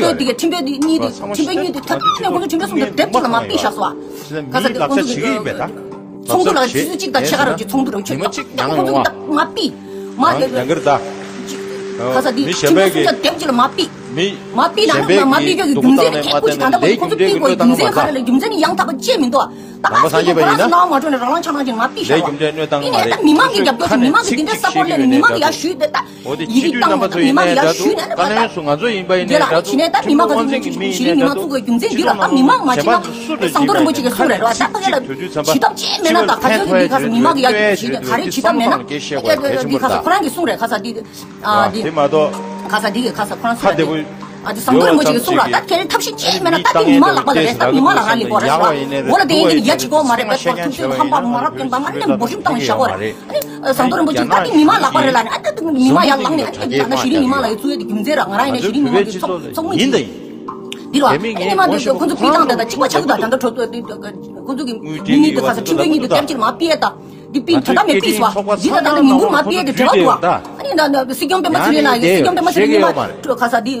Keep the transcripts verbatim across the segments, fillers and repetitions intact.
ཁྲིམས་དཔོན་དེ་ག་ཁྲིམས་དཔོན་དེ་གཉིས་དེ་ཁྲིམས་དཔོན་གཉིས་དེ་ཐབས་མེད་ཁོང་ཚོ་ཁྲིམས་དཔོན་གསུམ་དང་དེབ་གཅིག་ལ་མ་ཕུད་བཞག་སོང་། ཁ་ས་དེ་ཁོང་ཚོ་གི་ཚོགས་འདུ་ལ་ཆུ་ཚོད་གཅིག་དང་ཕྱེད་ཀ་རོགས་ཀྱི་ཚོགས་འདུ་རོགས་ཆོད་ད་ཁོང་ཚོ་མ་ཕུད་མ་ཕུད་མ་དེ་ཁ་ས་དེ་ཁྲིམས་དཔོན་གསུམ་དང་དེབ་གཅིག་ལ་མ་ཕུད། མ་ཕུད་ན་ནི་མ་ཕུད་རྒྱུ་གི་རྒྱུ་མཚན་ནི་ཁྱད་ཁོ་ཅིག་ད་ལྟ་ཁོང་ཚོ་ཕུད་དགོས་རྒྱུ་མཚན་ག་རེ་ལ་རྒྱུ་མཚན་ནི་ཡང་དག་པ་ཅིག་མི་འདུག་ད་ཁ་ས་དེ་ཁོ་རང་ཚོ་ནང་མ་འགྲོ་ནས་རང་རང་ཆ་ནང་ཅིག་མ་ཕུད་བཞག་པ་ཡིན་ནས་ད་མི་མང་གི་རྒྱབ་སྐྱོར་བྱས་མི་མང་གི་དེ་འདྲའི་ས་པོར་ལེན་ནས་མི་མང་གི་ཡར་ཞུས་ཏེ་ད་ཡི་གེ་བཏང་བ་ད་མི་མང་གི་ཡར་ཞུས་ནས་ད་ད་རྒྱ་ལ་བྱས་ནས་ད་མི་མང་ག་ཚོད་ཅིག་གཞི་རིམ་མི་མང་བཙུགས་དགོས་རྒྱུ་མཚན་འདི་ལ་ད་མི་མང་མ་བྱས་ན་ཟམ་གདོང་རིན་པོ་ཆེ་གིས་གསུངས་རེད་བ། ད་ཕ་གི་ལ་བྱེད་ཐབས་ཅིག་མེད་ན་ད་ག་ཚོད་འདི་ཁ་ས་མི་མང་གི་ཡར་ཞུས་ནས་ག་རེ་བྱེད་ཐབས་མེད་ན་འདི་ཁ་ས་ཁོ་རང་གིས་གསུངས་རེད། ཁ་ས་འདི། ཨ་དེ་མ་གཏོགས་ཁ་ས་དེ་གི་ཁ་ས་ཁོ་རང་ཁ་བདེ་པོ་ཨ་དེ་ཟམ་གདོང་རིན་པོ་ཆེ་གིས་གསུངས་ར། ད་ཁྱེད་རང་ཐབས་ཤེས་ཅི་མེད་ན་ད་དེ་མི་མང་ལག་པ་ལ་རེད། ད་མི་མང་ལ་རག་ལས་པོ་རེད་ཟེར་བ། འོ་ལ་དེ་ཡིན་དེ་ཡ་བྱེད་དགོས་མ་རེད། པད་ཁོ་ཐུག་ཐུག་ཧམ་པ་མ་རབས་ཀྱི་མ་ང་ནས་འབོར་ཤུགས་བཏང་བཞག་གོ་རེད། ཨ་ནི་ཟམ་གདོང་རིན་པོ་ཆེ་ད་དེ་མི་མང་ལག་པ་རེད་ལ་ནི་ཨ་ད་དེ་མི་མང་ཡར་ལངས་ནས་ཨ་དེ་ད་ན་གཞི་རིམ་མི་མང་ལ་ཡི་བཙུགས་ཡ་དེ་རྒྱུ་མཚན་ར། ང་རང་ཡིན་ན་གཞི་རིམ་མི་མང་གི་ཚོགས་མི་ཡིན། འདི་ལ་ཨ་ནི་མ་འདོད་ཁོ་ཚོ་ཕུད་སྟངས་དེ་ད་གཅིག་པ་ཆགས་ཀྱི་ད་ད་ད་ཁོ་ཚོ་གི་མི་གཉིས་དེ་ཁ་ས་ཁྲིམས་དཔོན་གཉིས་དེ་དེབ་ཅིག་མ་ཕུད་ཡ་ད། འདི་པིན་ད་ལྟ་མེད་པིན་སོ། འདི་ད་ད་ལྟ་མི་འགུལ་མ་ཕེ་དེ་འབྲེལ་བ་འདུག་ཨ་ནི་ད་ད་སྲིད་སྐྱོང་སྤེན་པ་ཚེ་རིང་ལགས་ཀྱིས་སྲིད་སྐྱོང་སྤེན་པ་ཚེ་རིང་ཉི་མ་ཁ་ས་འདི་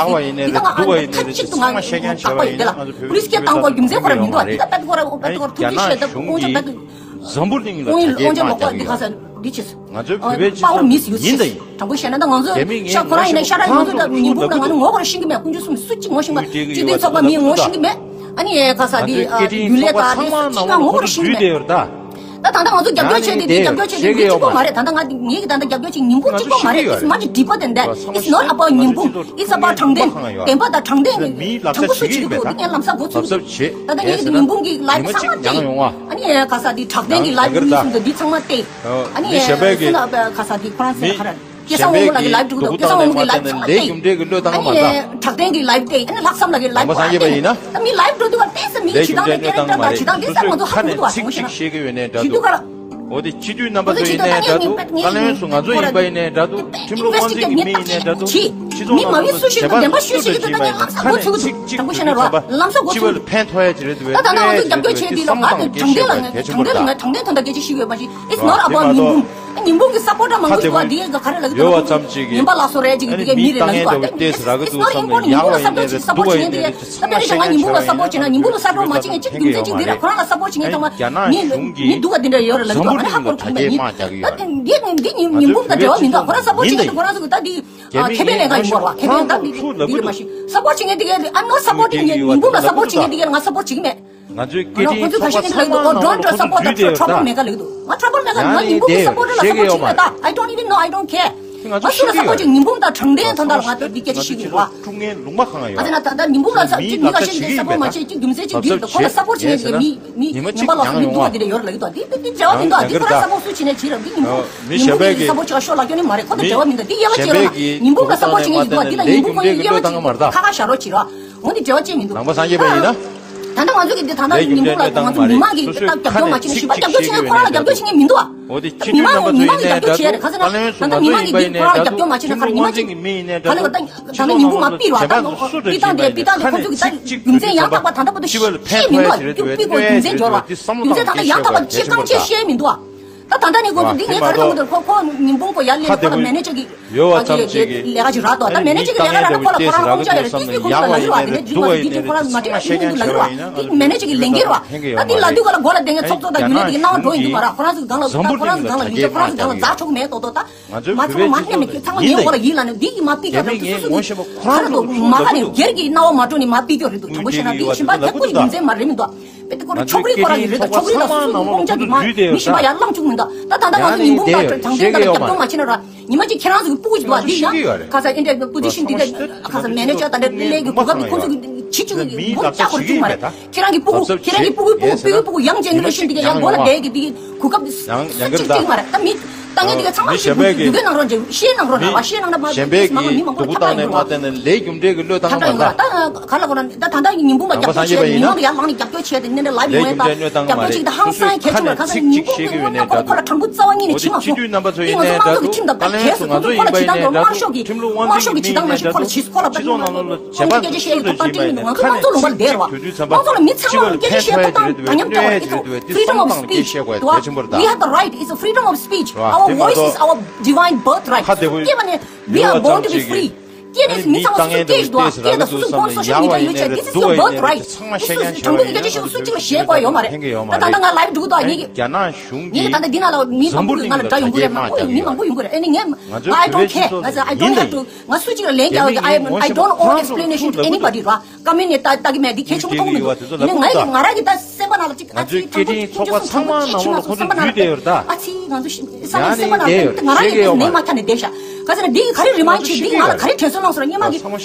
ཡག་པ་ཡིན་ནའི་རེད། སྡུག་པ་ཡིན་ནའི་རེད། དེ་ཚང་མ་ཤེས་མཁན་བྱས་པ་ཡིན་ན། ང་ཚོ་བོད་པའི་སྤྱི་པའི་ཐོག་ཁ་ཡོད་ནི་མ་རེད། ཨ་ནི་རྒྱ་ནག་གཞུང་གིས་འཛམ་བུ་གླིང་ལ་དྲག་གི་ཡོད་རེད་ད། ང་ཚོ་བོད་པའི་སྤྱི་པའི་ཐོག་ཁ་ཡོད་ནི་མ་རེད། ཨ་ནི་རྒྱ་ནག་གཞུང་གིས་འཛམ་བུ་གླིང་ལ་དྲག་གི་ཡོད་རེད་ད། ཁོང་གི་དབང་ཆ་འདི་ག་ས་འདི་ཅི། ང་ཚོའི་བོད་པའི་སྤྱི་ཚོགས་ཡིན་ད་ཡིན། དྲང་པོ་བཤད་ན་ད་ང་ཚོ་རྒྱ་མི་ཤ་ཁོ་རང་ཡིན་ན་ཤ་ར་ཡིན་ཚོ་ད་ཉིན་གུང་ལ་ང་ནི་ངོ་ཧོར་ཤེས་ཀྱི་མེད། དཀོན་མཆོག་གསུམ་སུ་གཅིག་ངོ་ཤེས་མེད། སྤྱི་མཐུན་ཚོགས་པ་མི་ངོ་ཤེས་ཀྱི་མེད། ཨ་ནི་ཡ་ག་ས་འདི་ཡུལ་ལས་ད་ཅི་ང་ངོ་ཧོར་ཤེས་ཀྱི་མེད། ད་ད་ད་ང་ཚོ་རྒྱབ་སྐྱོར་བྱས་ཏེ་འདི་རྒྱབ་སྐྱོར་བྱས་ཏེ་འདི་གཅིག་པོ་མ་རེད། ད་ད་ང་ངེད་ཀྱི་ད་ད་རྒྱབ་སྐྱོར་བྱས་ཉིན་གུང་གཅིག་པོ་མ་རེད། It's much deeper than that. It's not about ཉིན་གུང་། It's about དྲང་བདེན། བདེན་པ་དང་དྲང་བདེན་གྱི་དྲང་པོ་སུ་བྱེད་ཀྱི་འདུག་འདི་ངས་ལམ་སང་འགོ་ཚུགས་འདུག་ད་ད་ངེད་ཀྱི་ཉིན་གུང་གི་ལའིབ་ཚང་མ་སྟེ། ཨ་ནི་ཡ་ག་ས་འདི་དྲང་བདེན་གྱི་ལའིབ་གཉིས་གསུམ་དང་འདི་ཚང་མ་སྟེ། ཨ་ནི་འདི་གཞན་པའི་གི་སུ་ལ་ག་ས་འདི་ཁོ་རང་སེ་ཁ་ར་སྐལ་བཟང་དབང་མོ་ལགས་ཀྱི་ལའིབ་འགྲོ་འདུག་སྐལ་བཟང་དབང་མོ་གི་ལའིབ་ཚང་མ་སྟེ། ཨ་ནི་དྲང་བདེན་གྱི་ལའིབ་སྟེ། ཨ་ནི་ལྷག་བསམ་ལགས་ཀྱི་ལའིབ་ཚང་མ་སྟེ། ད་མི་ལའིབ་འགྲོ་འདུག་བ་ཏོག་ཙམ་མི་གི་ཇུས་ཐག་ནས་ཀེ་རེག་ཊར་མ་རེད། མི་ལའིབ་འགྲོ་འདུག་བ་ཏོག་ཙམ་མི་གི་ཇུས་ཐག་ནས་ཀེ་རེག་ཊར་མ་ཇུས་ཐག་འདི་ས་ང་ཚོ་ཧ་གོ་འདུག་བ་ཚང་མ་ཤེས་ན། ཇུས་འདུག་ག་ར། འོ་དེ་སྤྱི་འཐུས་རྣམ་པ་ཚོ་ཡིན་ནའི་འདྲ་འདུག་བཀའ་བློན་སུ་ང་ཚོ་ཡིན་པ་ཡིན་ནའི་འདྲ་འདུག་ཁྲིམས་ལུགས་དབང་འཛིན་གྱི་མི་ཡིན་ནའི་འདྲ་འདུག་སྤྱི་ཚོགས་ནང་ལ་ཁྱད་པར་ཤུགས་ཆེན་པོ་ཡོད་པ་ཁ་ནས་གཅིག་གཅིག་གཅིག་གཅིག་ཚང་པ་སྤྱི་པ་ལ་ཕན་ཐོགས་ཡ་ཅིག་རེད་འདུག་ད་ད་ང་ཚོ་རྒྱབ་སྐྱོར་བྱས་དེ་ལ་ང་དྲང་བདེན་ལ་ང་དྲང་བདེན་ལ་ང་དྲང་བདེན་དོན་དག་སྐད་ཆ་ཞུ་གི་ཡོད་མ་གཞི། It's not about ཉིན་གུང་། ཉིན་གུང་གི་སབ་པོར་ཊར་མང་པོ་ཞིག་བ་འདི་ག་རེ་ལ་གི་ཡོད་པ་ཙམ་ཅིག་གི་ཉན་པ་ལ་སོ་རེད་ཅིག་འདི་གའི་མི་རེད་ལ་གི་བ། It's not important ཉིན་གུང་ལ་སབ་པོར་བྱེད་མཁན་དེ་ག་ད་དཔེར་ན་ང་ཉིན་གུང་ལ་སབ་པོར་བྱེད་ན་ཉིན་གུང་ལ་སབ་པོར་མ་བྱེད་མཁན་གཅིག་རྒྱུ་མཚན་གཅིག་འདི་རེད། ཁོ་རང་ལ་སབ་པོར་བྱེད་མཁན་ཚང་མ་མི་མི་སྡུག་པ་འདི་འདྲ་ཡོད་རེད་ལ་གི་བ། ཨ་ནི་ཧ་གོ་རུ་ཁུངས་པའི་མི་ད་འདི་འདི་ཉིན་ཉིན་གུང་དང་འབྲེལ་བ་མི་འདུག་ཁོ་རང་སབ་པོར་བྱེད་མཁན་དེ་ཁོ་རང་ཚོ་གི་ད་འདི་ཁེ་ཕན་ལས་ཀ་ཡིན་པ་རེད་བ། ཁེ་ཕན་ད་འདི་འདི་རེད་མ་གཞི། སབ་པོར་བྱེད་མཁན་དེ་གའི་I'm not supporting ཉིན་གུང་ལ་སབ་པོར་བྱེད་མཁན་དེ་གའི་ང་སབ་པོར་བྱེད་ཀྱི་མེད། ང་ཚོའི་སྐད་འཕྲིན་ཚོགས་པ་ཚང་མ་ནང་ལོགས་ཁོང་ཚོས་བརྗོད་བསྡད་ཡོད་ད། ང་ཚོ་ཤེས་ཀྱི་ཡོད་མ་རེད། ཁོང་ཚོས་ཁ་ཤས་ཀྱིས་ལབ་འདུག་ཨོ་ཊ་རབལ་མེ་ག་ལབ་འདུག་ང་ཊ་རབལ་མེ་ག་ང་ཉིན་མོ་གི་སཔོར་ཊར་ལ་ཤ་ཁ་ཡོད་མ་རེད། ང་སུ་ལ་སཔོར་ཊར་བྱེད་ཀྱི་ཡོད་མ་རེད། ང་སུ་ལ་སྤོ་ཅིག་ཉིན་འབུམ་དང་དྲང་བདེན་དོན་དག་ལ་ང་དེ་འདྲའི་སྐད་ཆ་བཤད་ཀྱི་ཡོད་པ། ཨ་ཙི་ན་ད་ལྟ་ཉིན་འབུམ་ལ་ས་ཅིག་མི་ཁ་ཤས་ཀྱིས་སཔོར་མ་བྱེད་ཅིག་རྒྱུ་མཚན་ཅིག་འདི་རེད། ཁོ་ལ་སཔོར་བྱེད་མཁན་གྱི་མི་མི་ཉི་མ་ལ་སོགས་མི་འདུག་བ། དེ་འདྲ་ཡོད་ར་ལབ་ཀྱི་འདུག་དེ་དེ་འབྲེལ་བ་མི་འདུག་བ། དེ་ཁོ་རང་སཔོར་སུ་བྱེད་ནས་བྱེད་ར། འདི་ཉིན་འབུམ་ཉིན་འབུམ་གྱིས་སཔོར་བྱེད་ཤོག་ལབ་རྒྱུ་ནི་མ་རེད། ཁོ་དང་འབྲེལ་བ་མི་འདུག་དེ་ཡན་ལ་བྱེད་ར། ཉིན་འབུམ་ལ་སཔོར་བྱེད་མཁན་ཞིག་འདུག་བ། འདི་ལ་ཉིན་འབུམ་ཁོ་གཉིས་ཡན་ལ་བྱེད་ར། ཁ་ཁ་བཞག་རོགས་བྱེད་ར། འོ་འདི་འབྲེལ་བ་ཅི་ཡང་མི་འདུག་ནང་པ་སངས་རྒྱས་པ་ཡིན་ན། ད་ལྟ་ང་ཚོ་གི་འདི་ད་ལྟ་ཉིན་འབུམ་ལ་ང་ཚོ་མི་མང་གིས་ད་རྒྱབ་སྐྱོར་མ་བྱེད་ན་ཞུ་བ། རྒྱབ་སྐྱོར་བྱེད་མཁན་ཁོ་རང་ལ་རྒྱབ་སྐྱོར་བྱེད་མཁན་མི་འདུག་བ། མི་མང་མི་མང་གིས་རྒྱབ་སྐྱོར་བྱས་རེད། ཁ་སང་ད་ལྟ་མི་མང་གིས་འདི་ཁོ་རང་ལ་རྒྱབ་སྐྱོར་མ་བྱེད་ན་ཁ་རེད། ཉི་མ་གཅིག་ག་ལ་ག་ད་ད་ལྟ་ཉིན་འབུམ་མ་ཕུད་པ། ད་ལོ་ཕུད་སྟངས་དེ་ཕུད་སྟངས་དེ་ཁོ་ཚོ་གི་ད་རྒྱུ་མཚན་ཡང་དག་པ་ད་ལྟ་བར་དུ་ཤེས་མི་འདུག་བ། རྒྱུ་ཕུད་དགོས་རྒྱུ་མཚན་འབྱོར་བ། རྒྱུ་མཚན་ད་ལྟ་ཡང་དག་པ་ཅི་རྐང་ཅི་ཤེས་མི་འདུག་བ། ད་ད་ལྟ་ནས་ཁོ་ཚོ་འདི་ངས་ག་རེ་གཏོང་གི་འདུག་ཁོ་ཁོ་ཉིན་འབུམ་ཁོ་ཡར་སླེབས་ནས་ཁོ་ལ་མེ་ནེ་ཇར་གྱི་ཨ་ཅེ་ལས་ཀ་ཅིག་རག་འདུག་ད་མེ་ནེ་ཇར་གྱི་ལས་ཀ་རག་ན་ཁོ་ལ་ཁོ་རང་དབང་ཆ་ཡོད་རེད། ཏིས་པི་ཁོ་ཚོ་ལ་ཡོད་ར། དེ་འདྲ་འདི་ཁོ་ལ་མ་དྲིས་ན་ཤེས་མི་འདུག་ལ་ཡོད་ར། དེ་མེ་ནེ་ཇར་གྱི་ལས་འགན་རེད་བ། ད་འདི་ལ་དུས་ག་ལ་མགོ་ལ་བསྡད་མཁན་ཚོགས་གཙོ་དང་རྒྱུན་ལས་དེ་གི་སྣང་བ་འགྲོ་ཡི་འདུག་མ་ར། ཁོ་རང་ཚོ་གི་སྒང་ལ་ཁོ་རང་ཚོ་གི་སྒང་ལ་ཡོད་ཅེ་ཁོ་རང་ཚོ་སྒང་ལ་འཛག་ཆོག་གི་མེད་མདོག་མདོག་ད། ང་ཚོའི་ང་ཚོ་བོད་པའི་མ་སྤྱི་ཚོགས་ནས་ཚང་མ་ངའི་འོག་ལ་ཡིན་ལ་ནི་འདི་ཡིས་མ་ཕུད་ཀྱང་ད་སོ་སོ་སོ་སོ་ཁ་ར་དུ་མ་ཁ་ནས་སྒེར་གྱི་སྣང་བ་མ་སྤྲོ་ནས་མ་ཕུད་ཀྱང་རེད་འདུག་དྲང་པོ་བཤད་ན་འདི་ཞིམ་པ་རྒྱབ་དགོས་རྒྱུ་མཚན་མ་རེད་མི་འདུག་དཔེ་དེ་ཁོ་རང་ཕྱོགས་རིས་ཁོ་རང་གི་རེད། ད་ཕྱོགས་རིས་ལ་སོ་སོ་དབང་ཆ་འདི་མ་མི་ཞིམ་པ་ཡར་བླངས་བཅུག་མི་འདུག་ད་ད་ལྟ་ང་ཚོ་ཉིན་འབུམ་ལ་དྲང་བདེན་ལ་རྒྱབ་སྐྱོར་མ་བྱེད་ན་ར། ཉི་མ་གཅིག་ཁྱེད་རང་ཚོ་གི་སྤུ་གུ་ཅིག་འདུག་བ། འདི་ཡང་ཁ་སང་ཨིན་ཊར་པོ་ཟི་ཤན་འདི་འདྲ་ཁ་སང་མེ་ནེ་ཇར་དང་འདྲ་ལས་ཀྱི་གོ་སྐབས་འདི་ཁོང་ཚོ་གི་ཁྱི་གཅིག་གི་མགོ་བཅག་དགོས་རྒྱུ་མ་རེད། ད་ཁྱེད་རང་གི་སྤུ་གུ་ཁྱེད་རང་གི་སྤུ་གུ་སྤུ་གུ་སྤུ་གུ་སྤུ་གུ་ཡང་ཇེ་ནེ་རེ་ཤན་འདི་ག་ཡང་མགོ་ལ་བསྡད་ཀྱི་འདི་གི་གོ་སྐབས་འདི་སུ་གཅིག་གཅིག་མ་རེད། ད་མི་ལྟ་མཁན་འདི་ག་ཚང་མ་ཞིག་བརྒྱུད་སྐུལ་གནང་རོགས་བྱེད། ཤེར་གནང་རོགས་གནང་བ། ཤེར་གནང་ན་མ་བརྒྱུད་མང་པོ་ཉིན་མང་པོ་ཐབས་ཡོད་ར་བ། ཤེར་གནང་ན་མ་བརྒྱུད་ད་ག་ལ་གོ་ར་ད་ག་ལ་གོ་ར་ད་ད་ལྟ་ཉིན་འབུམ་ལ་རྒྱབ་སྐྱོར་བྱས་ཉིན་མང་ལ་ཡར་ལངས་ནས་རྒྱབ་སྐྱོར་བྱས་ཏེ་ནས་ལའི་བྷི་ཡོང་ཡ་ད་རྒྱབ་སྐྱོར་བྱས་ཀྱི་ད་ཧང་སང་ཁྱད་ཆུང་ར། ཁ་སང་ཉིན་འབུམ་གི་དངོས་གནས་ཁོ་ལ་དྲང་པོ་རྩ་བ་ཉིད་ནས་བྱེད་མ་སོང་། འདི་ང་ཚོ་དམངས་གཙོ་གི་ཁྲིམས་དང་བདག་གེ་སུ་ཁོ་ཚོ་ཁོ་ལ་བྱེད་སྟངས་དང་དམར་ཤོག་གི་དམར་ཤོག་གི་བྱེད་སྟངས་ནང་བཞིན་ཁོ་ལ་བྱེད་སྲོལ་ལ་བདག་ཁོང་གི་སྐད་ཆ་བཤད་ཡོད་ཐོབ་ཐང་སྤྲད་མི་འདུག་ང་ཚོ་དམངས་གཙོ་ལུང་པ་ལ་བསྡད་ར་བ། དམངས་གཙོ་ལ་མི་ཚང་མ་ལ་སྐད་ཆ་བཤད་ཐོབ་ཐང་འདྲ་མཉམ་འདྲ་བ། It's a freedom of speech. We have the right. It's a freedom of speech. Our voice is our divine birthright. སྐྱེས་པ་ནས we are born to be free. སྐྱེས་ནས་མི་ཚང་མ་སོ་སོ་སྐྱེས་ཤིག་འདུག་སྐྱེས་དང་སོ་སོ་ཕོན་སོ་ཤལ་མི་ཌི་ཡ་ཡོད་བྱས། This is your birthright. This is དྲང་པོའི་སྐད་ཆ་ཞིག་སུ་གཅིག་ལ་བཤད་དགོས་ཡོད་མ་རེད། ད་ད་ལྟ་ང་ལའིབ་འགྲོ་གི་འདུག་ངེད་ཀྱི་ངེད་ཀྱི་ད་ལྟ་འདི་ན་ལ་མི་མང་པོ་ང་ལ་དགྲ་ཡོང་གི་རེད། མང་པོ་མི་མང་པོ་ཡོང་གི་རེད། ཨ་ནི་ངས་I don't care. I don't have to. ང་སུ་གཅིག་ལ་ལན་རྒྱག་ཡོད་ཀྱི། I I don't owe explanation to anybody. ར་ཀ་མེན་ནས་ལྟ་ལྟ་གི་མེད། འདི་གལ་ཆེན་པོ་མཐོང་མི་འདུག་ཡིན་ནའི་ང་ཡི་ང་རང་གི་ད་སེམས་པ་ནང་ལ་གཅིག་ཨ་ཙི་ང་ཚོ་སྐད་འཕྲིན་ཚོགས་པ་ཚང་མ་ནང་ལོགས་ལ་ཁོ་ཚོ་འཛུལ་བསྡད་ཡོད་རེད་ད། ཨ་ཙི་ང་ཚོ་ཤི་ས་ནས་སེམས་པ་ནང་ལ་ང་རང་གི་ནས་མ་ཁྱབ་ནས་བསྡད་ཤག་ག་ཚོད་ན་འདི་གི་ག་རེ་རི་མ་ཡིན་ཆེ། འདི་ང་ལ་ག་རེ་དྲན་གསོ་གནང་སོང་ར། སྔོན་མ་གི་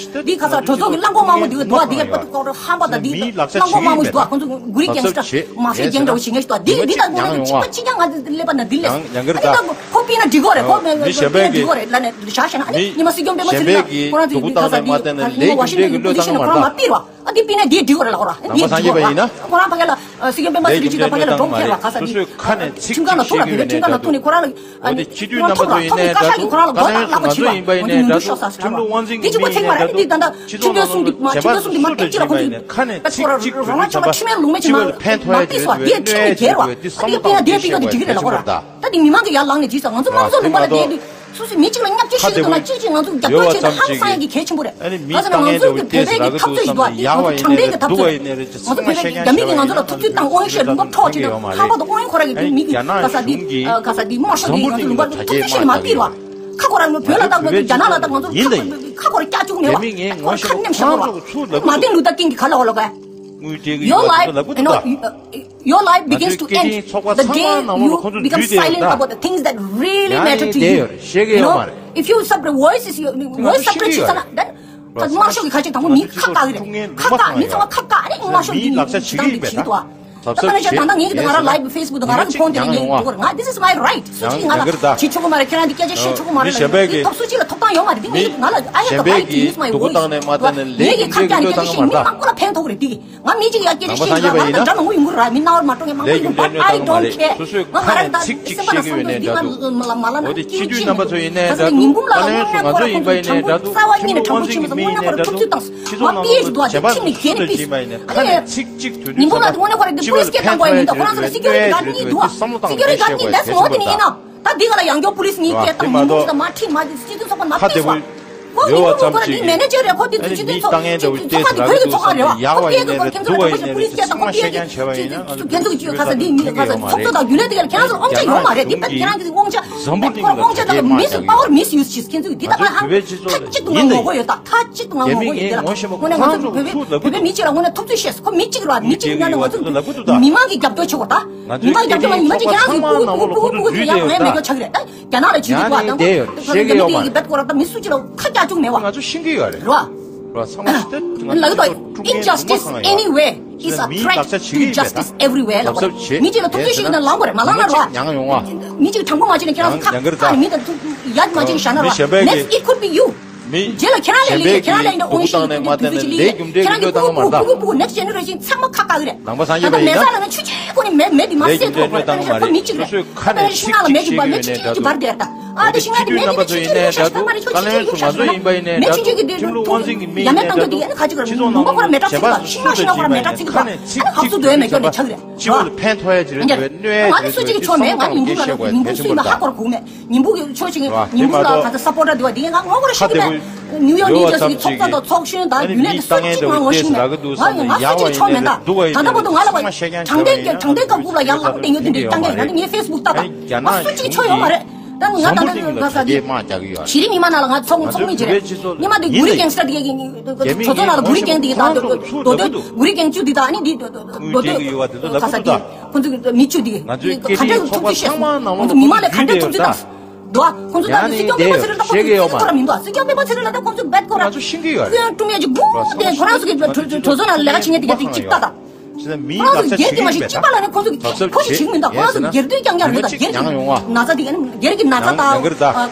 འདི་ཁ་ས་གྲོས་ཚོགས་ཀྱི་གླང་གོག་དམར་མོ་འདི་འདུག་བ། འདི་ག་པ་ཏུ་ཀོ་ར་ཧམ་པ་དང་འདི་གླང་གོག་དམར་མོ་ཞིག་འདུག་བ། ཁོང་ཚོ་གུ་རི་གེང་སི་ཊར་མ་ཧྥི་ཡ་གེང་འདྲ་བོ་ཞིག་ངེས་ཤིག་འདུག་བ། འདི་གི་འདི་ལྟ་དགོས་ན་གཅིག་པ་གཅིག་རྐྱང་ང་ལེབ་པ་ན་འདི་ལེ་ཨ་ནི་ད་ཁོ་ཕི་ན་འགྲིག་གོ་རེད། ཁོ་ཕི་ན་འགྲིག་གོ་རེད་ལ་ནས་ཤ་ཤ་ན་ཨ་ནི་ཉི་མ་སྲིད་སྐྱོང་པད་མ་ཚེ་རིང་གི་ཁོ་རང་ཚོ་གི་འདི་ཁ་ས་འདི་ཁ་ས་ཉི་མ་ཝ་ཤིང་ཊོན་གི་པོ་ཟི་ཤན་ལ་ཁོ་རང་མ་ཕིར་བ། ཨ་འདི་ཕི་ན་འདི་འགྲིག་གོ་རེད་ལ་ཁོ་རང་འདི་འགྲིག་གོ་རེད། ཁོ་རང་ཕ་གི་ལ་སྲིད་སྐྱོང་པད་མ་ཚེ་རིང་གི་ཕ་གི་ལ་འགྲོ་མཁན་ལ་ཁ་ས་འདི་ཁྲིམས་ཁང་ལ་ཐུག་ལ་དེ་ཁྲིམས་ཁང་ལ་ཐུག་ནས་ཁོ་རང་ལ་ཨ་ནི་ཁོ་རང་ཐོབ་ར་ཐོབ་ནས་བཀའ་ཤག་གིས་ཁོ་རང་ལ་འགྲོ་ལ་ལ་ང་ཚོ་ཡིན་པ་ཡིན་ནའི་འདྲ་འདུག་ཁྲིམས་ལུགས་དབང་འཛིན་གྱི་མི་ཡིན་ནའི་འདྲ་འདུག་ཁྲིམས་ལུགས་དབང་འཛིན་གྱི་མི་ཡིན་ནའི་འདྲ་འདུག་སྤྱི་ཚོགས་ནང་ལ་ཁྲིམས་འདུལ་སྲུང་འདི་མ་ཁྲིམས་འདུལ་སྲུང་འདི་མ་ཁྲིམས་ཀྱི་ལ་ཁོ་ཚོས་ཁ་ནས་ཚིག་གཅིག་གཅིག་རང་རང་ཚོ་ལ་ཁྲིམས་ལུགས་མེད་ཅིག་མ་ཕན་ཐོགས་ཡ་ཅིག་རེད་འདུག་སྤྱི་པ་ལ་ཕན་ཐོགས་ཡ་ཅིག་རེད་འདུག་སྤྱི་པ་ལ་ཕན་ཐོགས་ཡ་ཅིག་རེད་འདུག་སྤྱི་པ་ལ་ཕན་ཐོགས་ཡ་ཅིག་རེད་འདུག་ད་འདི་མི་མང་གི་ཡར་ལངས་ནས་ཅིག་ང་ཚོ་དམངས་གཙོ་ལུང་པ་ལ་བསྡད་དུས་སོ་སོའི་མི་གཅིག་ལ་བརྙས་བཅོས་བྱེད་ཀྱི་འདུག་ན་གཅིག་གཅིག་ང་ཚོ་རྒྱབ་སྐྱོར་བྱེད་དུ་ཧང་སང་ཡ་གི་གལ་ཆེན་པོ་རེད། ག་ཚོད་ན་ང་ཚོ་གི་བོད་པའི་གི་འཐབ་རྩོད་ཡིན་ད་ང་ཚོ་དྲང་བདེན་གི་འཐབ་རྩོད་ང་ཚོ་བོད་པའི་རྒྱ་མི་གི་ང་ཚོ་ལ་འཐབ་རྩོད་བཏང་དབང་ཤེད་ལུང་པ་འཕྲོག་བྱེད་དུ་ཧང་པ་དང་དབང་ཁོ་ར་གི་མི་གི་ག་ས་འདི་ག་ས་འདི་དམར་ཤོག་གི་ང་ཚོ་ལུང་པ་འཐབ་རྩོད་ཤེད་ནས་མ་ཕིར་བ། ཁ་ཁོ་རང་ནི་བོད་ལ་བཏང་དགོས་ཀྱི་རྒྱ་ནག་ལ་བཏང་ང་ཚོ་ཁ་ཁོ་ར་སྐྱག་བཅུག་མེད་བ། ཁ་ཁོ་ར་ཁ་ནེམ་ཤ་བོ་ར། མ་ཏིན་ལུ་ཐར་ཀིང་གི་ཁ་ལ་འོ་ལོ་ག། Your life, you know, your life begins to end the day you become silent about the things that really matter to you. You know, if you separate voice is your voice separate is not then དམར་ཤོག་གི་ཁ་ཆེ་དང་པོ་མི་ཁ་བཀག་གི་རེད། ཁ་བཀག་མི་ཚང་མ་ཁ་བཀག་རེད། དམར་ཤོག་གི་ལག་ཆ་བྱེད་ཀྱི་ཡོད་པས་ད། ད་ལྟ་ནས་ད་ལྟ་ངས་ཀྱི་ང་རང་live Facebook་དུ་ང་རང་གི་phone་དེ་ནས་ངས་འདུག་ང་this is my right། སུ་གཅིག་ང་ལ་བྱེད་ཆོག་གི་མ་རེད། ཁྱེད་རང་འདི་སྐད་ཆ་བཤད་ཆོག་གི་མ་རེད། འདི་ཐོབ་སུ་གཅིག་ལ་ཐོབ་ཐང་ཡོད་མ་རེད། འདི་ངས་ང་ལ་I have the right to use my voice། ངས་ཀྱི་ཁ་བཀག་ནས་སྐད་ཆ་བཤད་མི་མང་པོ་ལ་ཕན་ཐོགས་རེད། འདི་ང་མི་གཅིག་ཡ་སྐད་ཆ་བཤད་ཀྱི་ང་ལ་འདྲ་མང་པོ་ཡོང་གི་རེད། མི་རྣ་བར་མ་འགྲོ་མཁན་མང་པོ་ཡོང་གི་but I don't care། ང་ང་རང་ད་སེམས་པ་ན་བསམ་ཚུལ་འདི་ང་མ་ལ་ན་སྐྱིད་པོ་ཅིག་མི་འདུག་ང་ཚོ་ཉིན་འབུམ་ལ་དངོས་གནས་ཁོ་རང་ཚོ་དྲང་པོ་རྩ་བ་ཉིད་ནས་དྲང་པོ་བྱེད་མི་སོང་། དངོས་གནས་ཁོ་རང་ཐུབ་ཚོད་བཏང་སོང་། ང་པི་ཨེ་ཅི་འདུག་ཨ་ཅིག་ཁྱིམ་ནས་གྱེས་ནས་པི་ཨེ་ཅི་ཨ་ནི་ཉིན་འབུམ་ལ་དངོས་གནས་ཁོ་རང་གི་པུ་ལིས་སྐད་བཏང་དགོས་ཡ་མི་འདུག་ཁོ་རང་ཚོ་ལ་སི་ཀུ་རི་ཊི་གཱཌ་གཉིས་འདུག་ཨ། སི་ཀུ་རི་ཊི་གཱཌ་གཉིས་that's one thing enough། ད་འདི་ག་ལ་ཡང་སྐྱོར་པུ་ལིས་གཉིས་སྐད་བཏང་། ཉིན་འབུམ་ལ་མ་ཁྲིད་མ་སི་ཀུ་རི་ཊི་ཚོགས་པ་མ་པི་ཨེ་ཅི་ཨ། ཁོ་གི་ཡོད་པ་ཁོ་ཁོ་ལ་འདི་མེ་ནེ་ཇར་རེད། ཁོ་འདི་ཚོ་སྤྱི་མཐུན་ཚོགས་ཚོགས་པ་འདི་ཁོའི་གི་ཚོགས་ཁང་རེད་བ། ཁོ་སྐད་གི་ཁོ་ཁྱེད་ཚོ་ཁ་ས་འདི་མི་ཁ་ས་ཚོགས་གཙོ་དང་རྒྱུན་ལས་འདི་ག་ཁྱེད་རང་ཚོ་དབང་ཆ་ཡོད་མ་རེད། འདི་ད་ཁྱེད་རང་གི་དབང་ཆ་ཁོ་དབང་ཆ་དང་མིས་པ་ཝར་མིས་ཡུས་བྱས། ཁྱེད་ཚོ་འདི་ད་ཁ་ཐག་གཅིག་ཏུ་ང་ངོ་རྒོལ་ཡོད། ད་ཁ་གཅིག་ཏུ་ང་ངོ་རྒོལ་ཡོད། འདི་ལ་དངོས་གནས་ང་ཚོ་བོད་པའི་བོད་པའི་མི་གཅིག་ལ་དངོས་གནས་ཐུབ་ཚོད་བཤད། ཁོ་མི་གཅིག་རེད་བ། མི་གཅིག་ཡིན་ན་ང་ཚོ་མི་མང་གི་རྒྱབ་སྐྱོར་བྱེད་དགོས། ད་མི་མང་གི་རྒྱབ་སྐྱོར་མ་ཡིན་པ་ཅིག་ཁྱེད་རང་ཚོ་སྤུ་གུ་སྤུ་གུ་སྤུ་གུ་ཚོ་ཡང་ངའི་མེ་སྒྱོགས་ཆགས་ཀྱི་རེད། ད། རྒྱ་ནག་ལ་བྱེད་ཀྱི་འདུག་བ། དང་པོ་ཁྱེད་ཚོ་མི་དེ་ཡི་བེད་སྐོར་ད་མི་སུ་གཅིག་ལ་ཁ་རྒྱག་བཅུག་མེད་བ། ང་ཚོ་ཤེས་ཀྱི་ཡོད་རེད། རོ། རོ་ཚང་མ་ཤེས་ཏེ་ང་ལ་ཚོ་ད་ཀྲུང་ཨེན་injustice གྱི་anywhere is a མིའི་བདག་ཆ་threat བྱེད་to ཀྱི་ཡོད་justice པས་ད། everywhere ལ་ལབ་བ་ཟབ་ཟབ་བྱེད་མི་གཅིག་ལ་ཐུབ་ཚོད་ཞིག་ཡིན་ན་ལངས་དགོས་རེད། མ་ལངས་ན་རོ། ཉམས་ཆག་ཉམས་ཡོང་བ། མི་གཅིག་དྲང་པོ་མ་བྱས་ན་ཁྱེད་རང་ཚོ་ཁ་ཁ་ནས་མི་དང་ཐུག་ཡ་མ་བྱས་ན་བཞག་ན་རོ། མི་གཞན་པའི་next it could be you། མི་རྗེས་ལ་ཁྱེད་རང་ལས་ལས་ཁྱེད་རང་ལས་འདྲ་ཨོང་ཤིང་ལ་དུ་དུ་ཅི་ལས་ཁྱེད་རང་གི་སྤུ་གུ་སྤུ་གུ་next generation ཚང་མ་ཁ་བཀག་གི་རེད། ནང་པ་སངས་རྒྱས་པ་ཡིན་ན། མེ་ས་ལ་ན་ཆུ་ཆེ་ཁོ་ནི་མེ་མེ་དེ་མ་སེ་ཐོག་པ་ཁོ་མི་གཅིག་རེད། ཁོ་མི་ཤིང་ནག་ལ་མེ་གཅིག་པ་མེ་ཆུ་ཆེ་གཅིག་འབར་དེ་རེད། ད་ཨ་དེ་ཤིང་ནག་དེ་མེ་དེ་ཆུ་ཆེ་རེད་ཤ་ཤ་མ་རེད། ཆུ་ཆེ་ཆུ་ཤ་ཤ་མ་རེད། ཆུ་ཆེ་ཆུ་ཤ་མ་རེད། མེ་ཆུ་ཆེ་གི་དེ་ཡ་མེ་བཏང་རྒྱུ་དེ་ཡ་ནི་ཁ་ཅིག་རེད། ལུང་པ་ཁོ་ར་མེ་དྲག་ཚིག་པ་ཤིང་ནག་ཤིང་ནག་ཁོ་ར་མེ་དྲག་ཚིག་པ་ཨ་ནི་ཧབ་སུ་དོད་མེ་སྐྱོ་ནི་ཆག་རེད། སྤྱི་པ་ལ་ཕན་ཐོགས་ཡ་ཅི་རེད་འདུག་བས་གནོད་ཡ་ཅི་རེད་འདུག་བས། ང་ཚོ་ཅིག་ཆོ་མེད། ང་ཉིན་གུང་ལ་ཉིན་གུང་སུ་ཡིན་པ་ཧ་གོ་གོ་མེད། ཉིན་གུང་གི་ཆོས་ཤིག་ཉིན་གུང་ལ་ག་ཚ་སབ་པོར་ཊར་འདི་བ་འདི་ང་ངོ་གོ་ར་ཤི་གི་མེད། ནིའུ་ཡོག་ནིའུ་ཇར་སི་གི་ཚོགས་གཙོ་དང་ཚོགས་གཞོན་དང་རྒྱུན་ལས་དེ་སུ་གཅིག་ང་ངོ་ཤི་གི་མེད། ང་ཡང་ང་སུ་གཅིག་ཆོ་མེད། ད་ད་ལྟ་བར་དུ་ང་ལ་བ་དྲང་བདེན་དྲང་བདེན་སྐབས་དགུ་ལ་ཡང་ལག་པ་བསྟན་ཡོད་དེ་འདྲའི་བཏང་གི་ཡང་ང་ངའི་ཕེ་སི་བུག་ལྟ་དང་ང་སུ་གཅིག་ཆོ་ཡོད་མ་རེད། ད་ང་ད་ལྟ་ང་ས་འདི་གཞི་རིམ་མི་མང་ནང་ལ་ང་ཚོགས་ཚོགས་མི་ཅི་རེད། ཉི་མ་དེ་གུ་རི་གེང་སྟར་དེ་གི་ཚོ་ཚོ་ནང་ལ་གུ་རི་གེང་དེ་གི་ད་དོ་དོ་གུ་རི་གེང་བཅུ་དེ་ད་ནི་དེ་དོ་དོ་ག་ས་དེ་ཁོ་ཚོ་མི་བཅུ་དེ་ག་འདྲ་ཐུག་ཚེ་ཤེས་སོང་། ཁོ་ཚོ་མི་མང་ལ་ག་འདྲ་ཐུག་ཚེ་དང་། འདུག་ཁོང་ཚོ་ད་ནི་སྲིད་སྐྱོང་སྤེན་པ་ཚེ་རིང་ད་ཁོང་ཚོ་སྲིད་སྐྱོང་ཁོ་ར་མི་འདུག་སྲིད་སྐྱོང་སྤེན་པ་ཚེ་རིང་ལ་ད་ཁོང་ཚོ་བེད་ཁོ་ར་ང་ཚོ་ཤེས་ཀྱི་ཡོད་རེད། སྐྱོན་སྐྲུན་ཡ་ཅིག་དགུ་དེ་ཁོ་རང་ཚོ་གི་གྲོས་ཚོགས་ནང་ལས་ཀ་བྱེད་མཁན་དེ་ག་དེ་གཅིག་ལྟ་དང་། ཁོ་རང་ཚོ་སྒེར་གྱི་མ་ཞིག་སྤྱི་པ་ལ་ནི་ཁོང་ཚོ་གི་ཁོ་ཞིག་བྱེད་མི་འདུག་ཁོ་རང་ཚོ་སྒེར་དོན་རྐྱང་རྐྱང་རེད། ད་སྒེར་གྱི་ན་ཚ་དེ་ག་ནི་སྒེར་གྱི་ན་ཚ་དང་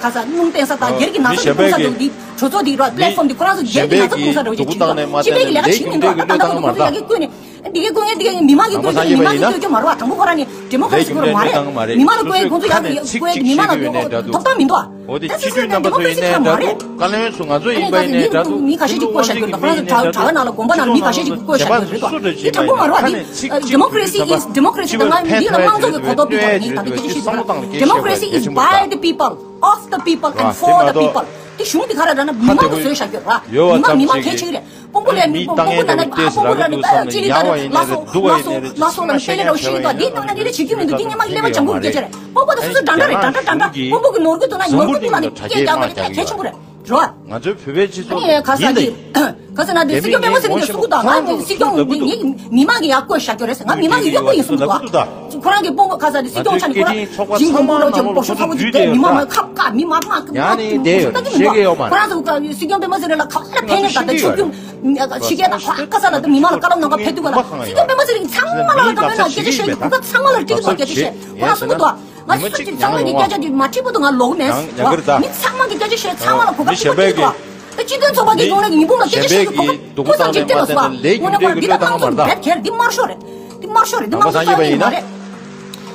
ག་ས་རླུང་བསྟན་ས་དང་སྒེར་གྱི་ན་ཚ་དང་ཁོང་ཚོ་འདི་གྲོས་ཚོགས་འདི་ར་པི་ལེ་ཕོམ་འདི་ཁོ་རང་ཚོ་སྒེར་གྱི་ན་ཚ་སྤུངས་ས་འདྲ་བོ་ཅིག་བྱེད་འདུག་སྤྱི་པའི་གི་ལས་ཀ་བྱེད་མི་འདུག་ད་ད་ཁོང་ཚོ་ཡ་གི་བསྐོས་ནས། འདི་གའི་དཀོན་གཉེར་འདི་གའི་མི་མང་གི་དཀོན་གཉེར་མི་མང་གི་དཀོན་གཉེར་མ་རེད་བ། དང་པོ་ཁོ་རང་ནི་ཌི་མོ་ཀ་རེ་སི་དཀོན་མ་རེད། མི་མང་ལ་དཀོན་གཉེར་ཁོང་ཚོ་ཡ་དཀོན་གཉེར་མི་མང་ལ་ཐོབ་ཐང་མི་འདུག་བ། ད་སི་སི་ཊེམ་ཌི་མོ་ཀ་རེ་སི་ཁ་མ་རེད། བཀའ་བློན་ཚོ་ང་ཚོ་ཡིན་པ་ཡིན་ནའི་འདྲ་འདུག་མི་ཁ་ཤས་ཅིག་བསྐོས་བཞག་གི་རེད། ཁོ་རང་ཚོ་གྲྭ་བ་ནང་ལ་དགོན་པ་ནང་ལ་མི་ཁ་ཤས་ཅིག་བསྐོས་བཞག་གི་རེད་དོ། འདི་དྲང་པོ་མ་རེད་བ། འདི་democracy is democracy ད་ང་འདི་ལ་དམངས་གཙོ་གི་གོ་རྟོགས་པའི་ཐོག་ནས་ད་ལྟ་སྐད་ཆ་བཤད་ཀྱི་འདུག democracy is by the people, of the people and for the people. དེ་གཞུང་དེ་ག་རེ་རེད་ན་མི་མང་གིས་བཟོས་བཞག་གི་རེད་བ། མི་མང་མི་མང་གལ་ཆེ་གི་རེད། སྤོ་བོ་ལས་མི་སྤོ་བོ་ལ་ནི་ཨ་སྤོ་བོ་ལ་ནི་ཅི་ལི་ད་ནི་ལ་སོ་ལ་སོ་ལ་ནི་དཔེ་ལེ་རོ་ཤི་ད་འདི་ནང་ན་འདི་ལ་བྱེད་རྒྱུ་མི་འདུག་འདི་ཉི་མ་གི་ཀླད་པ་ལྗང་གུ་སྐད་ཆ་རེད། སྤོ་བོ་དང་སོ་སོ་འདྲ་འདྲ་རེད། འདྲ་འདྲ་འདྲ་འདྲ་སྤོ་བོ་གི་ནོར་གུ་དུ་ན་ནོར་གུ་དུ་ལ་ནི་སྐད་རྒྱག་པ་དེ་དཔེ་གལ་ཆེན་པོ་རེད། རོ། ང་ཚོའི་བོད་པའི་སྤྱི་ཚོགས་ནི་ཡིན་ད་ཡིན། ག་ས་ན་དེ་སྲིད་སྐྱོང་སྤེན་པ་ཚེ་རིང་གི་སུ་གུ་དང་ང་སྲིད་སྐྱོང་འདི་ངའི་མི་མང་གི་ཡག་བསྐོས་བཞག་རྒྱུ་རེད་ཟེར། ང་མི་མང་གི་གཡོག་པོ་ཡིན་གསུངས་འདུག་ཁོ་རང་གི་སྤོང་ག་ས་དེ་སྲིད་སྐྱོང་ཆ་ནི་ཁོ་རང་ཇིང་གོང་པོ་ལོ་ཅིག་སྤོ་ཤོ་ཚ་བོ་ཅིག་དེ་མི་མང་མ་ཁབ་ཀ་མི་མང་མ་ཁབ་མི་མང་ཁབ་ཁོ་རང་ཚོ་སྲིད་སྐྱོང་སྤེན་པ་ཚེ་རིང་ལ་ག་ལ་ཕན་ནས་ད་ལྟ་ཆོས་བརྒྱུད་ཕྱི་རྒྱལ་དང་ཁ་ས་ལ་དེ་མི་མང་ལ་བཀའ་སློབ་གནང་ག་ཕེབས་དུས་ག་ལ་སྲིད་སྐྱོང་སྤེན་པ་ཚེ་རིང་ཚང་མ་ལ་ལ་ད་མེད་ན་སྐད་ཆ་བཤད་དུས་ཁོ་ཚང་མ་ལ་ཀྲིག་ལ་སྐད་ཆ་བཤད་ཁོ་རང་གསུངས་འདུག་ང་ཚོ་ཚང་མ་གི་སྐད་ཆ་དེ་མ་འགྲིག་པ་དུ་ང་ལོག་མེད། མི་ཚང་མ་གི་སྐད་ཆ་བཤད་ཚང་མ་ལ་གོ་སྐབས་ཐུབ་པ་ཐུབ་པ། ད་སྤྱི་མཐུན་ཚོགས་པ་གི་ཡོང་ལ་ཉིན་འབུམ་ལ་སྐད་ཆ་བཤད་རྒྱུ་གོ་སྐབས་ཐུབ་ཙམ་ཅིག་སྤྲད་ལ་སོ། དངོས་གནས་ཁོ་རང་འདི་ད་དམངས་གཙོ་རྦད་ཁེར་འདི་དམར་ཤོག་རེད། འདི་དམར་ཤོག་རེད། འདི་དམངས་གཙོ་རྩ་བ་ཉིད་མ་རེད།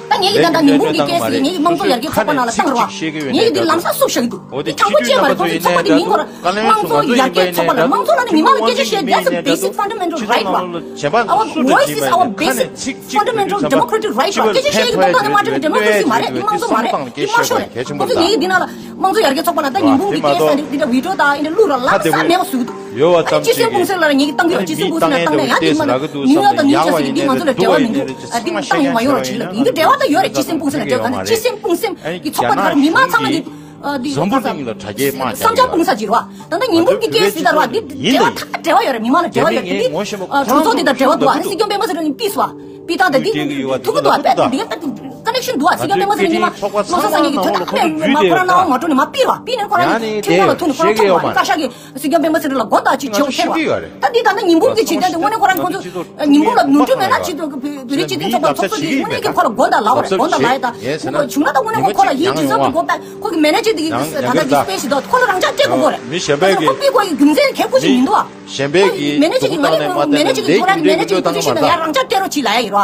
ད་ངེད་ཀྱི་ད་ལྟ་ཉིན་འབུམ་གི་སྐད་ཟེར་ངེད་ཀྱི་དམངས་གཙོ་ཡར་རྒྱས་ཚོགས་པ་ནང་ལ་བཏང་རོགས། ངེད་ཀྱི་འདི་ལམ་སང་བསུབ་བཞག་གི་འདུག་འདི་དྲང་པོ་བཅད་མ་རེད། ཁོང་ཚོའི་ཚོགས་པ་འདི་མིང་ཁོ་རང་དམངས་གཙོ་ཡར་རྒྱས་ཚོགས་པ་རེད། དམངས་གཙོ་ལ་ནི་མི་མང་ལ་སྐད་ཆ་བཤད། That's a basic fundamental right བ། Our voice is our basic fundamental democratic right བ། སྐད་ཆ་བཤད་ཀྱི་ཐོབ་ཐང་ནི་མ་འགྲིག་democracy མ་རེད། དམངས་གཙོ་ལ་ནི་མི་མང་ལ་སྐད་ཆ་བཤད་རྒྱུ་ཐོབ་ཐང་ནི་མ་འགྲིག་དམངས་གཙོ་མ་རེད། དམངས་གཙོ་མ་རེད། དམངས་གཙོ་ཡར་རྒྱས་ཚོགས་པ་ལ་ད་ཉིན་འབུམ་གྱི་སྐད་ཟེར་འདི་འདྲ་བི་ཌི་ཡོ་དང་འདི་འདྲ་བླུག་ར་ལམ་སང་མེད་པ་བཟོས་འདུག་ཡོད་པ་ཙམ་ཅིག་གིས་སྤྱི་སེམས་སྤུངས་སེམས་ལ་ཉིན་གྱི་གཏང་གི་ཡོད། སྤྱི་སེམས་སྤུངས་སེམས་ལ་བཏང་ནས་ཡང་འདི་མ་ནིའུ་ཡོག་དང་ནིའུ་ཇར་སི་འདི་ང་ཚོ་ལ་འབྲེལ་བ་མི་འདུག་འདི་མ་བཏང་ཡང་མ་ཡོང་ར་བྱེད་ལ་ཡིན་གྱི་འབྲེལ་བ་ད་ཡོད་རེད། སྤྱི་སེམས་སྤུངས་སེམས་ལ་འབྲེལ་བ་ག་ནས་སྤྱི་སེམས་སྤུངས་སེམས་ཀྱི་ཚོགས་པ་དེ་ག་ར་མི་མང་ཚང་མ་གི་འཛམ་བུ་གླིང་ལ་དྲ་རྒྱའི་དམག་བསམ་འཆར་སྤུངས་ས་ཅིག་རེད་བ། ད་ལྟ་ཉིན་འབུམ་གྱི་སྐད་ཟེར་ད་ར་འདི་འབྲེལ་བ་ད་འབྲེལ་བ་ཡོད་རེད། མི་མང་ལ་འབྲེལ་བ་ཡོད་རེད། འདི་གྲོས་ཚོགས་འདི་དང་འབྲེལ་བ་འདུག་ཨ་ནི་སྲིད་སྐྱོང་སྤེན་པ་ཚེ་རིང་པིས་བ། པི་ཏང་དང་འདི་ཐུག་གི་འདུག་བ། དཔེ་འདི་ག་ཀ་ནེག་ཤན་འདུག་བ། སྲིད་སྐྱོང་སྤེན་པ་ཚེ་རིང་ཉི་མ་ལོ་གསར་སང་ཉིན་གྱི་ཐོག་མཐའ་མེད་མ་ཁོ་རང་སྣང་བ་མ་སྤྲོ་ནས་མ་པིར་བ། པིར་ནས་ཁོ་རང་ནི་ཁྲིམས་ཁང་ལ་ཐུག་ནས་ཁོ་རང་ཐོག་མ་བཀའ་ཤག་གིས་སྲིད་སྐྱོང་སྤེན་པ་ཚེ་རིང་ལ་སྒོ་བཏགས་ཅིག་བྱེད་དགོས་ཁེལ་བ། ད་འདི་ད་ནི་ཉིན་འབུམ་གྱི་བྱེད་སྟངས་དེ་དངོས་གནས་ཁོ་རང་ཁོ་ཚོ་ཉིན་འབུམ་ལ་ནོར་འཁྲུལ་མེད་ན་ཅིག་བོད་རིགས་སྤྱི་མཐུན་ཚོགས་པ་ཚོགས་གཙོ་དེ་དངོས་གནས་ཀྱི་ཁོ་ལ་སྒོ་བཏགས་ལབ་པ་རེད། སྒོ་བཏགས་ལབ་ཡ་ད་བྱུང་ན་ད་དངོས་གནས་ཁོ་ཁོ་ལ་ཡིད་ཇི་སོགས་ཀྱི་སྒོ་བཏགས་ཁོ་གི་མེ་ནེ་ཇར་དེ་གི་ད་ལྟ་གི་སྤེ་ཤི་ད་ཁོ་ལ་རང་ཅག་སྤྲད་དགོས་ཁོ་རེད། མི་གཞན་པས་ཀྱི་ཁོ་པིར་དགོས་ཡི་རྒྱུ་མཚན་གལ་ཁོ་ཞིག་མི་འདུག་ཨ། གཞན་པས་ཀྱི་མེ་ནེ་ཇར་གྱི་ང་ནི་མེ་ནེ་ཇར་གྱི་ཁོ་རང་གི་མེ་ནེ་ཇར་གྱི་པོ་ཟི་ཤན་ནང་ཡར་རང་ཅག་སྤྲད་རོགས་གྱིས་ལབ་ཡ་ཡིན་རོ།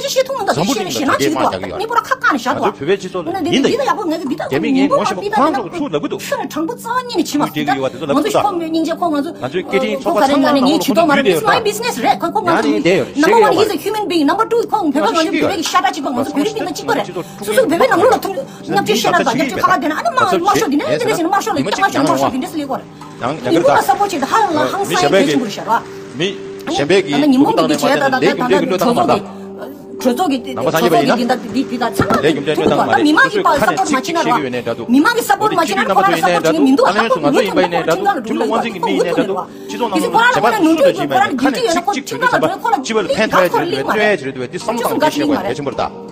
སྐད་ཆ་བཤད་ཐུབ་མི་འདུག་ད་ཤེས་ན་ཤེས་ན་ཅིག་འདུག་ད་ངས་པོ་ར་ཁ་བཀག་ནས་བཞག་འདུག་ང་ཚོའི་བོད་པའི་སྤྱི་ཚོགས་ལ་ཡིན་ད་ཡིན་ད་ཡག་པོ་ངས་འདི་ད་རྒྱ་མི་ངས་ངོ་ཤེས་པ་ཁོ་རང་ཚོ་ཚུར་ལབ་གི་འདུག་ཁྱོད་ནི་དྲང་པོ་རྩ་བ་ཉིད་ནས་བྱེད་མ་ཐུབ་ད་ང་ཚོའི་སྐད་འཕྲིན་ཁོ་ང་ཚོ་ང་ཚོའི་སྐད་འཕྲིན་ཚོགས་པ་ཚང་མ་ནང་ལོགས་ཁོ་ཚོ་ངའི་བརྒྱུད་དེ་ཡོད་ད་ང་ནི་དེ་ཡོད་རེད། ཤེས་ཀྱི་ཡོད་པ་རེད། མི་ཞེ་པོ་ཅིག་ནང་པ་མ་ཡིན་ཟེར་ཁྱོད་མིན་པའི་ནམ་པར་ཊུ་ཁོ་བོད་པ་ང་ཚོ་བོད་པའི་ཤ་ཁྲག་གཅིག་པ་ང་ཚོ་བོད་རིགས་སྤུན་ཟླ་གཅིག་པ་རེད། སོ་སོ་བོད་པའི་ནང་ལོགས་ལ་ཐུག་སྙོབ་སྤྱོད་བཤད་ན་དང་སྙོབ་སྤྱོད་ཁ་ཁ་དེ་ན་ཨ་ནི་མ་དམར་ཤོག་འདི་ནས་འདི་ནས་ཟེར་ན་དམར་ཤོག་ལ་འདི་དམར་ཤོག་དམར་ཤོག་འདི་འདྲ་ཟེར་ལེ་གོ་རེད། ཡང་ཡང་ཡིན་པ་ལ་སབ་པོར་བྱེད་ད་ཧ་ལས་ཧང་སང་ཡ་གལ་ཆེན་པོ་རེད་ཤག་ར། མི་གཞན་པས་ཀྱིས་ཉིན་མོ་བཀུག་བཏང་ནས་མ་ཡིན་ན་ལས་རྒྱུ་འབྲས་ཀྱི་བློས་བཏང་མ་ད། གྲོས་ཚོགས་ཀྱི་ནང་པ་ཚང་ཡིན་པ་ཡིན་ན། འདི་འདྲ་འདི་འདི་དང་ཚང་མ་ལས་རྒྱུ་འབྲས་བློས་བཏང་མ་རེད། མི་མང་གི་སོ་སོས་ཁ་ནས་ཚིག་གཅིག་བཤད་ཀྱི་ཡོད་ནའི་འདྲ་འདུག་མི་མང་གི་སབ་པོར་མ་བྱེད་ན་ཁོ་རང་སབ་པོར་བྱེད་ཀྱི་མི་འདུག་ཨ་ཁོ་ངོ་ཡོད་པ་ཡིན་ནའི་འདྲ་འདུག་ཁྲིམས་ལུགས་དབང་འཛིན་གྱི་མི་ཡིན་ནའི་འདྲ་འདུག་སྤྱི་ཚོགས་ནང་ལ་གཞན་པ་སུ་འདྲ་ཞིག་ཡིན་པ་ཡིན་ནའི་ཁ་ནས་ཚིག་གཅིག་བྱེད་དུས་ཙམ་པ་སྤྱི་པ་ལ་ཕན་ཐོགས་ཡ་ཅིག་རེད་འདུག་བས་གནོད་ཡ་ཅིག་རེད་འདུག་བས་འདི་བསམ་བློ་བཏང་རྒྱུ་ཤེས་དགོས་གལ་ཆེན་པོ་རེད་ད།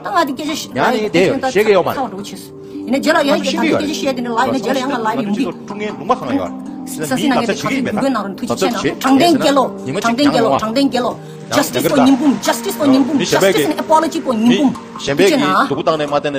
ད་ང་དེ་སྐད་ཆ་ཡང་ནི་དེ་ཡོད་ཤེས་ཀྱི་ཡོད་མ་རེད། ཁ་བ་འགྲོ་བྱེད་སོ། ཡིན་ན་རྗེས་ལ་ཡང་ང་ཚོ་ཤི་གི་ཡོད་རེད། སྐད་ཆ་བཤད་དེ་འདྲ་ལ་ཡིན་ན་རྗེས་ལ་ཡང་ང་ལ་ཡིན་འདི། ཀྲུང་ངེ་ལུང་པ་གང་ཡོད་རེད། ས་སྲིད་ནང་གི་དེ་ཁ་ཚ་བྱེད་ཀྱི་ཡིན་མེད་ན། ད་ཚོད་བྱེད་དྲང་བདེན་གྱེན་ལོག་དྲང་བདེན་གྱེན་ལོག་དྲང་བདེན་གྱེན་ལོག Justice for ཉི་འབུམ། Justice for ཉི་འབུམ། Justice and apology for ཉི་འབུམ། གཞན་པས་ཀྱིས་སྡུག་པོ་བཏང་ནས་མ་བསྟན་ན།